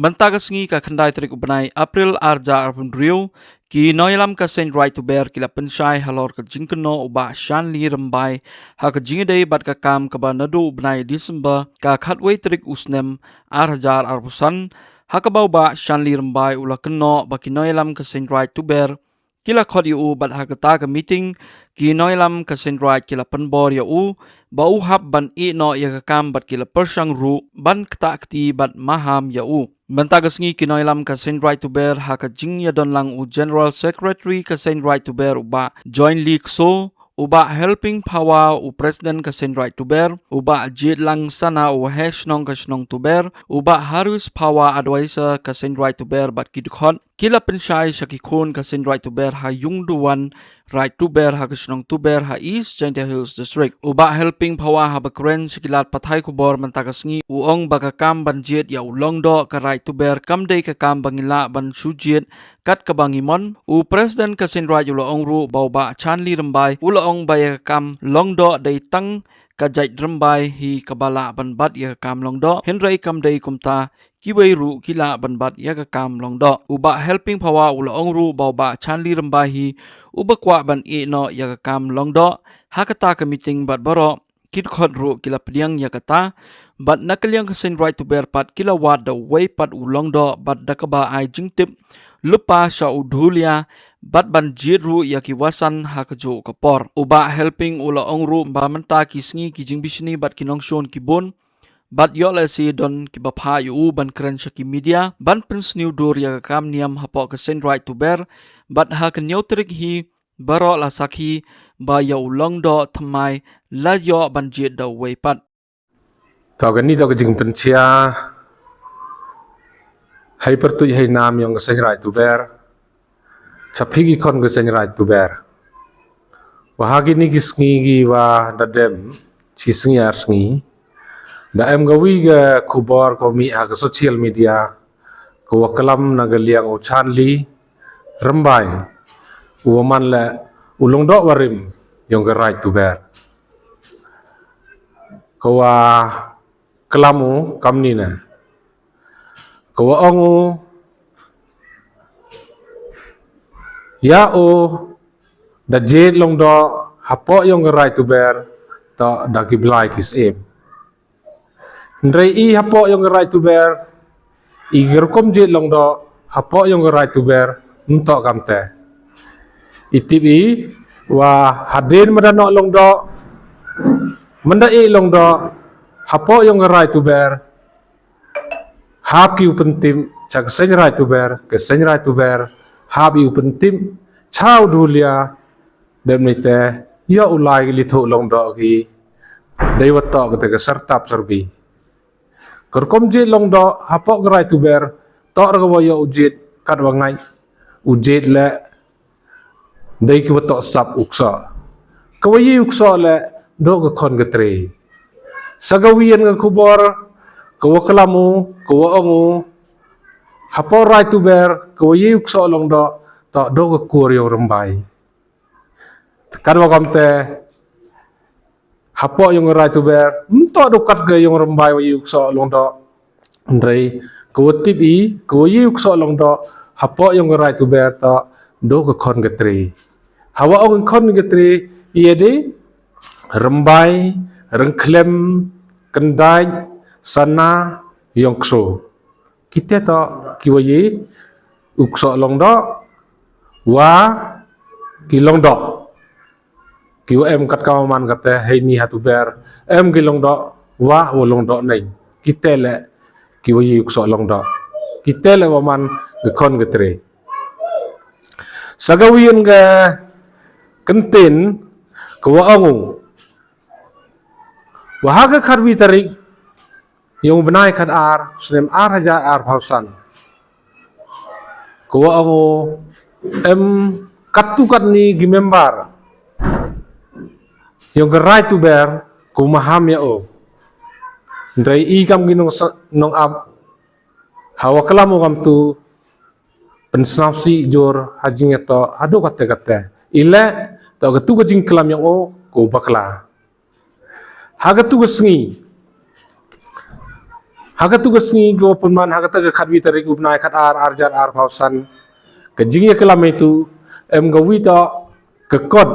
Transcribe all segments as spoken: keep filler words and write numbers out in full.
Mynta ka sngi ka khyndai tarik u bnai April ar hajar arphew hynriew, ki nongïalam ka Seng Raid Tuber ki la pynshai halor ka jingkynnoh u Bah Shanli Rymbai ha ka jingïadei bad ka kam kaba naduh u bnai December ka khatwei tarik u snem ar hajar arphew san, ha kaba u Bah Shanli Rymbai u la kynnoh ba ki nongïalam ka Seng Raid Tuber ki la khot ïa u bad ha kata ka meeting ki nongïalam ka Seng Raid ki la pynbor ïa u ba u hap ban ïeh noh ïa ka kam bad ki la pyrshang ruh ban ktah kti bad maham ïa u. Mynta ka sngi ki nongïalam ka Seng Raid Tuber ha ka jingïadon lang u General Secretary ka Seng Raid Tuber u Bah Join Lee Kso, u Bah Helping Phawa u President ka Seng Raid Tuber, u Bah Jied Lang Sana u Heh Shnong ka shnong Tuber, u Bah Harus Phawa Advisor ka Seng Raid Tuber bad ki dkhot ki la pynshai sha ki khun ka Seng Raid Tuber ha Ïungduwan Raid Tuber ha ka shnong Tuber ha East Jaintia Hills District. U Bah Helping Phawa haba kren sha ki lad pathai khubor mynta ka sngi u ong ba ka kam ban jied ïa u Longdoh ka Raid Tuber kam dei ka kam ba ngi lah ban shu jied kat kaba ngi mon. U President ka Seng Raid u la ong ruh ba u Bah Shanli Rymbai u la ong ba ïa ka kam Longdoh dei tang ka jait Rymbai hi kaba lah ban bat ïa ka kam Longdoh, hynrei kam dei kumta, kiwei ruh ki lah ban bat ïa ka kam Longdoh. U Bah Helping Phawa u la ong ruh ba u Bah Shanli Rymbai hi uba kwah ban ïeh noh ïa ka kam Longdoh ha kata ka meeting bad baroh ki dkhot ruh ki la pdiang ïa kata. Bad na ka liang ka Seng Raid Tuber pat ki la wad da uwei pat u Longdoh bad da kaba ai jingtip lypa sha u Dhulia bad ban jied ruh ïa ki wasan ha kajuh ka por. U Bah Helping u la ong ruh ba mynta ki sngi ki jingbishni bad ki nongshun ki bun, bad ïoh lehse don kiba phah ïa u ban kren sha ki media ban pynsniew dur ïa ka kam niam hapoh ka Seng Raid Tuber, bad ha ka hynñiew tarik hi baroh la sakhi ba ïa u Longdoh thymmai la ïoh ban jied da uwei pat. To kane to ka jingpynshai hei pyrtuid hei nam ïong ka Seng Raid Tuber, sha phi ki khon ka Seng Raid Tuber. Wa ha kine ki sngi kiwa da dem shi sngi ar sngi, da em kawi ka khubor kawa mih ha ka social media kawa klam na ka liang u Shanli Rymbai uwa man leh u Longdoh warim ïong ka Raid Tuber. Kawa klam u kamni ne. Kawa ong u, ïa u da jied Longdoh hapoh ïong ka Raid Tuber, to da ki blai ki syiem. Hynrei i hapoh ïong ka Raid Tuber, i ka rukom jied Longdoh hapoh ïong ka Raid Tuber, ym toh kamte. I tip i wa hadien mada noh Longdoh, mada ïeh Longdoh hapoh ïong ka Raid Tuber, hap ki u pyntip sha ka Seng Raid Tuber, ka Seng Raid Tuber hap i u pyntip sha u Dhulia. Dep nite ïoh u lai ki lynthoh Longdoh ki dei wa toh kata ka syrtap syrbi. Ka rukom jied Longdoh hapoh ka Raid Tuber, toh ruh kawa ïoh u jied katwa ngait, u jied leh dei kiwa toh sap u ksoh. Kawa ïeh u ksoh leh duh ka khon ka tre. Sa kawi ïan ka khubor kawa klam u, kawa ong u, hapoh Raid Tuber kawa ïeh u ksoh Longdoh toh duh ka kur ïong Rymbai. Katwa kamte, hapoh ïong ka Raid Tuber, ym toh duh kat ka ïong Rymbai wa ïeh u ksoh Longdoh. Hynrei kawa tip i, kawa ïeh u ksoh Longdoh hapoh ïong ka Raid Tuber toh duh ka khon ka tre. Hawa ong ka khon ka tre, ïa dei Rymbai, Ryngkhlem, Kyndait, Sana, Ïongkso. Kita toh kiwa ïeh u ksoh Longdoh wa ki Longdoh. Kiwa em kat kawa man kata heini ha Tuber, em ki Longdoh wa wa Longdoh neng. Kita leh kiwa ïeh u ksoh Longdoh. Kita leh wa man ka khon ka tre. Sa kawi ïan ka kyntien kawa ong u, wa ha ka khatwi tarik ïong u bnai khatar snem ar hajar arphew san, kawa ong u em katto katne ki member ïong ka Raid Tuber kawa maham ïa u. Hynrei i kam ki nong, nongap, hawa klam u kamtu, pynsngew sih jur ha jingïatoh haduh katte katte. I leh toh katu ka jingklam ïong u kawa bakla. Ha katu ka sngi, Ha katu ka sngi ka wa pynman ha kata ka khatwi tarik u bnai khatar arjar arphaw san, ka jingïaklam itu em ka wi to ka kot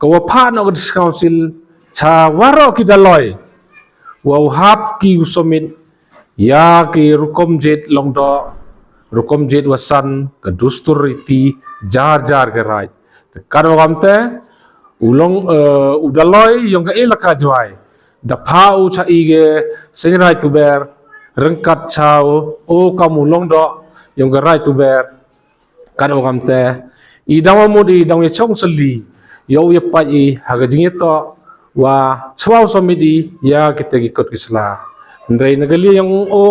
ka wa phah noh ka District Council cha waroh ki daloi wa u hap ki u submit ïa ki rukom jied longdoh, rukom jied wasan, ka dustur riti jar jar ka raij. Te katwa kamte u long, eh, u daloi yong ka Elaka Jwai da phah u cha i ka Seiñraij Tuber ryngkat cha u kam u longdoh yong ka Raij Tuber. Katwa kamte i dang wa mut i dang ïa chong sylli ïa u ïa pait i ha ka jingïatoh wa chwa u submit i ïa kita ki kot ki sla. Hynrei na ka liang yong u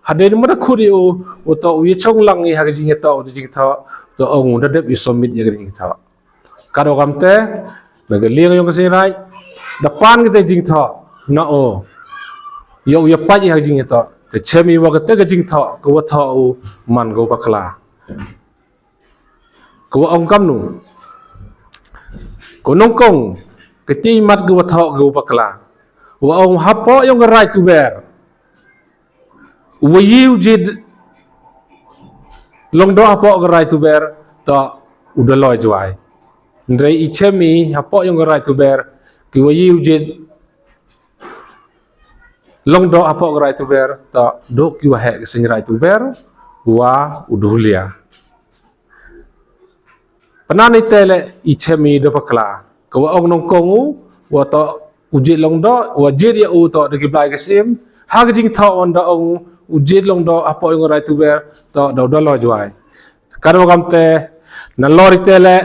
hadien ma da khut i u u to u ïa chong lang i ha ka jingïatoh u jingïatoh to ong u da dep i submit ïa ka jingïatoh. Katwa kamte na ka liang yong ka Seiñraij da pan kita jingïatoh na u ïa u ïa pait i ha ka jingïatoh. Te chem i wa kata ka jingïatoh ka wa thoh u man ka wa bakla. Ka wa ong kamnu? Ka nyngkong ka ti mat ka wa thoh ka wa bakla. Wa ong hapoh yong ka Raij Tuber u wa ïa u jied longdoh hapoh ka Raij Tuber to u daloi Jwai. Hynrei i chem i hapoh yong ka Raij Tuber ki wa ïa u jied longdoh hapoh ka Raij Tuber to duk ki wa heh ka Seiñraij Tuber wa u Dhulia. Pynban ite le i chem i da bakla ka wa ong nyngkong u wa to u jied longdoh wa jied ïa u to da ki blai ka sim ha ka jingthoh wan da ong u jied longdoh hapoh yong ka Raij Tuber to da u daloi Jwai. Katwa kamte na lor ite le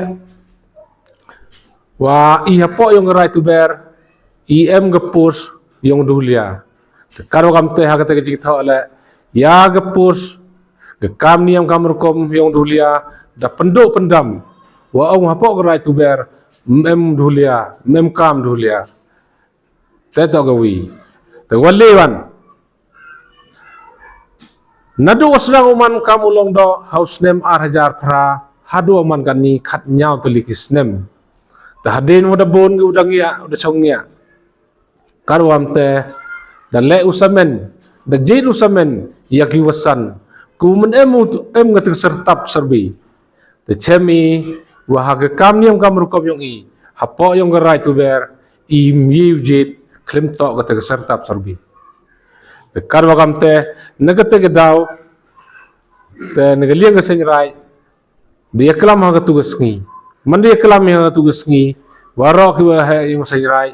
wa i hapoh yong ka Raij Tuber i em ka post yong Dhulia. Te katwa kamte ha kata ka jingthoh le ïa ka post ka kam niam kam rukom yong Dhulia da pynduh pyndam wa ong hapoh ka Raij Tuber em Dhulia em kam Dhulia. Te to ka wi te wa le wan Naduh wa sdang u man kam u longdoh ha u snem ar hajar phra haduh wa man kani khat ñiaw tylli ki snem. Te hadien wa da bun ki u da ngiah u da chong ngiah. Katwa kamte da leh u samen da jied u samen ïa ki wasan ku men em u em nga teng sertap serbi. Te chem i wa ha ka kam niam kam rukom yong i hapoh yong ka Raij Tuber i myiw jied khlem toh kata ka sertap serbi. Te katwa kamte na kata ka daw te na ka liang ka Seiñraij da ïaklam ha katu ka sngi. Man da ïaklam ha katu ka sngi waroh ki wa heh yong ka Seiñraij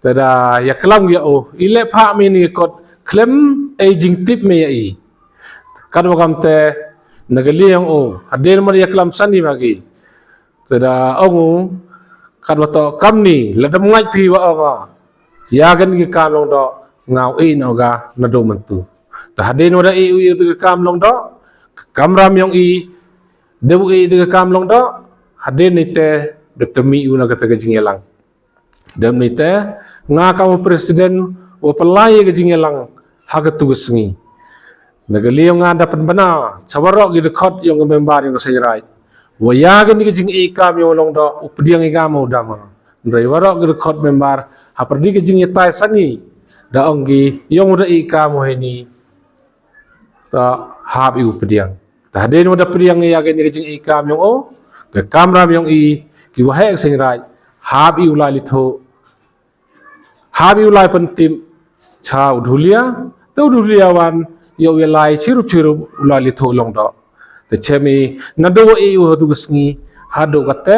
te da ïaklam ïa u i leh phah mi ni kot khlem ei jingtip me ïa i. Katwa kamte na ka liang u hadien man da ïaklam sani ma ki te da ong u katwa toh kamni la dam ngait phi wa ong a ïa kani ka kam longdoh nga u i noh ga naduh myntu. Te hadien wa da i u ïa ka kam longdoh ka kamram yong i dep u i ka kam longdoh hadien ni te dep te mih u na kata ka jingïalang. Dep ni te nga kam u president wa pynlai ka jingïalang ha katu ka sngi. Na ka liang nga da pynbna cha waroh ki dkhot yong ka member yong ka Seiñraij wa ïa kani ka jingïakam yong u longdoh u pdiang i kam u dama. Hynrei waroh ki dkhot member ha pyrdi ka jingïatai sani da ong ki yong u da i kam u hini. Ta hap i u pdiang. Ta hadien wa da pdiang ïa kani ka jingïakam yong u ka kamram yong i ki wa heh ka Seiñraij hap i u lai lithuh. Hap i u lai pyntip cha u Dhulia te u Dhulia wan ïa u ïa lai chirup chirup u lai lithuh longdoh. Te chem i naduh wa i u hatu ka sngi haduh kate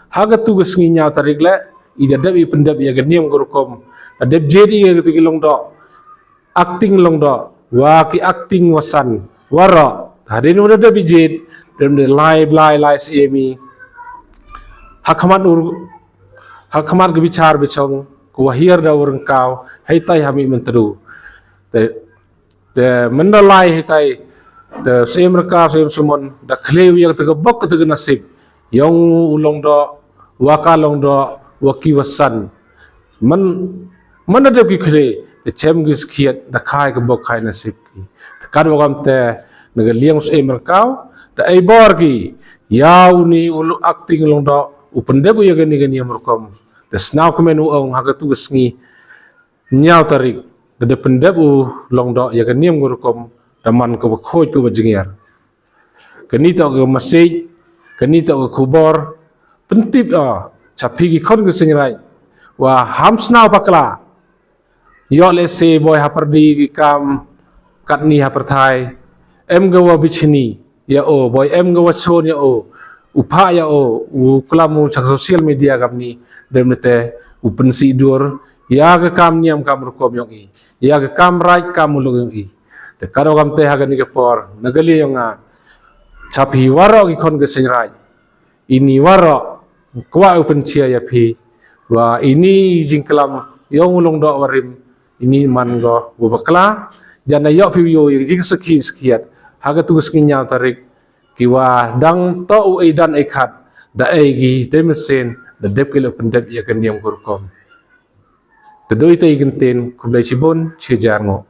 ha katu ka sngi ñiaw tarik le i da dep i pyndep ïa ka niam ka rukom da dep jied i ïa katu ki longdoh. Acting longdoh wa ki acting wasan waroh hadien wa da dep i jied dep da lai blai lai siem i ha khmat ur ha khmat ka bichar bichong ka wa hiar da u ryngkaw hei tai ha mi mentru. Te te menda lai hei tai te siem ryngkaw siem sumon da khlei ïa kata ka bok kata ka nasib yong u longdoh wa ka longdoh wa ki wasan. Man man da dep ki khlei te chem ki skhiat da khai ka bok khai nasib ki. Te katwa kamte na ka liang siem ryngkaw da ai bor ki ïa u ni u acting longdoh u pyndep u ïa kani kani am rukom. Te snaw kmen u ong ha katu ka sngi ñiaw tarik da dep pyndep u Lyngdoh ïa ka niam ka rukom da man ka ba khuid ka ba jingïar. Kani toh ka message, kani toh ka khubor pyntip ïa cha phi ki khon ka Seiñraij, wa ham sñiaw bakla. Ïoh lehse boi ha pyrdi ki kam katni ha pyrthai, em ka wa bichni ïa o, boi em ka wa chon ïa o, u phah ïa o, u klam u cha social media kamni, dep nete u pynsih dur ïa ka kam niam kam rukom ïong i, ïa ka kam raij kam muluk ïong i. Te ka dei kamte ha kani ka por, na ka liang ïong nga, cha phi waroh ki khon ka Seiñraij, ini waroh kwah u pynshai ïa phi, wa ini jingklam ïong u Lyngdoh warim, ini man ko wa bakla. Jan ïoh phi ïoh ïa jingsakhi sakhiat ha katu ka sngi ñiaw tarik, ki wa dang toh u ei dan ei khat, da ei ki dei mynsiem, da dep ki la pyndep ïa ka niam ka rukom. Te dei te i kyntien, khublei chibun, chi jar ngo.